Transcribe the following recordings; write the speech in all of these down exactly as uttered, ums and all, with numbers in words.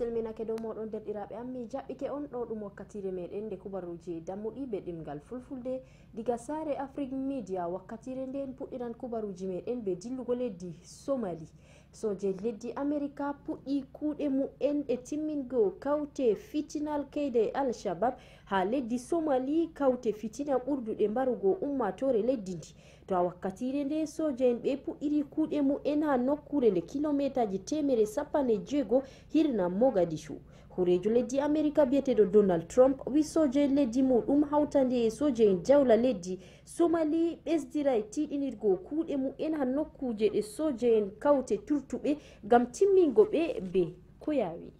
Selminake dow moɗon derɗiraɓe am, mi jaɓɓike on ɗo ɗum wakkatire meɗen nde kubaruji dammuɗi be ɗimgal fulfulde diga sare Afrique Media. Wakkatire nde en puɗɗiran kubaruji meɗen be dillugo leddi Somali. Soje leddi Amerika puɗɗi kuɗe mu'en e timmingo kawte fitinal keyde Al Shabab ha leddi Somali, kawte fitina ɓurduɗe mbarugo ummatore leddi ndi. To a wakkatire nde soja en ɓe puɗɗiri kuɗe mu'en ha nokkure nde kilometaji temere sappanne jeego hirna Mogadishu. Horejo leddi Amerika biyeteɗo Donald Trump wi soja en leddi muɗum hawtande e soja en jawla leddi Somali ɓesdiray tiɗinirgo kuɗe mu'en ha nokkuje ɗe soja en kawte turtuɓe ngam timmingo ɓe be ko yawi.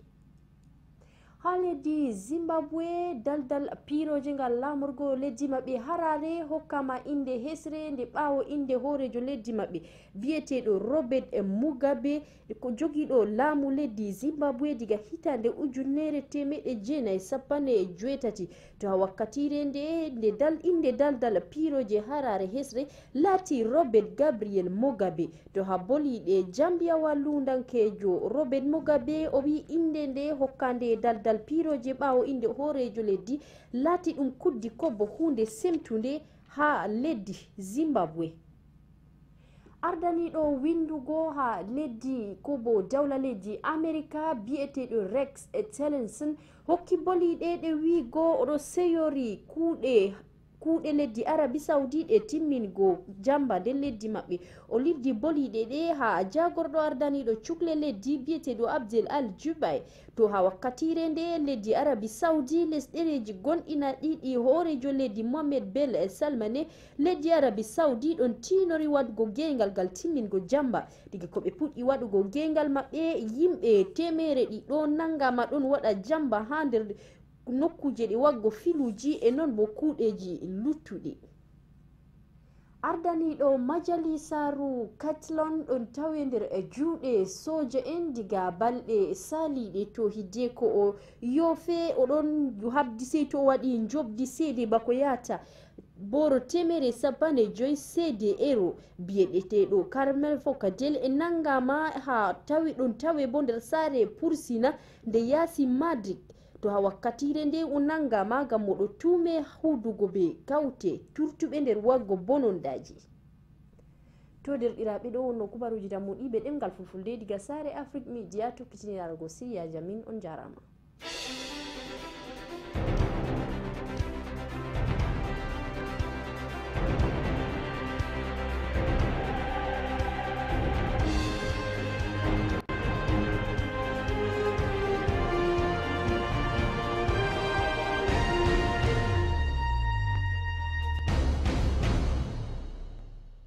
Ha leddi Zimbabwe, daldal piroje ngal lamorgo leddi maɓɓe harare hokkama inde hesre nde ɓawo inde horejo leddi maɓɓe biyeteɗo Robert Mugabe, ko jogiɗo laamu leddi Zimbabwe diga hitande ujunere temeɗe jeenayi sappanne e joetati. To ha wakkatire nde, nde dal, inde daldal piroje harare hesre laati Robert Gabriel Mugabe. To ha boliɗe Jambiyawa lundankejo Robert Mugabe o wi inde nde hokkande daldal piroje ɓawo inde horejo leddi laati ɗum kuddi kobbo hunde semtunde ha leddi Zimbabwe. Ardaniɗo windugo ha leddi kobo dawla leddi Amerika biyeteɗo Rex Tillerson hokki boliɗe ɗe wiigo oɗo seyori kuuɗe kuuɗe leddi Arabi Saudi ɗe timmingo jamba nder leddi maɓɓe. O liddi boliɗe ɗe ha jagorɗo ardaniɗo cukle leddi biyeteɗo Abdel Al Jubai. To ha wakkatire nde leddi Arabi Saudi les ɗereji gonɗina ɗiɗi horejo leddi Mohammed bel Salmane, leddi Arabi Saudi ɗon tinori waɗugo gengal gal timmingo jamba. Diga ko ɓe puɗɗi waɗugo gengal maɓɓe, yimɓe temere ɗiɗo nangama ɗon waɗa jamba ha nder nokkuje ɗe waggo filuji e non bo kuɗeji luttuɗi. Ardaniɗo majalisaru Katlon ɗon tawe nder juuɗe soja en diga balɗe saliɗe to hideko o yoofe o ɗon habdi sey to o waɗi njobdi seede bako yahata boro temere sappanne joyi seede ero. Biyeɗeteɗo Carmel Fokadel e nangama ha tawi ɗon tawe bo nder saare Pursina nde yaasi Madrid. To ha wakkatire nde o nangama ngam moɗo tuume hudugo be kawte turtuɓe nder waggo bonondaji. To derɗiraɓe ɗo wonno kubaruji dammuɗi be ɗemgal fulfulde diga saare Afrique Media tokkitinirago Siriya Jamin on jarama.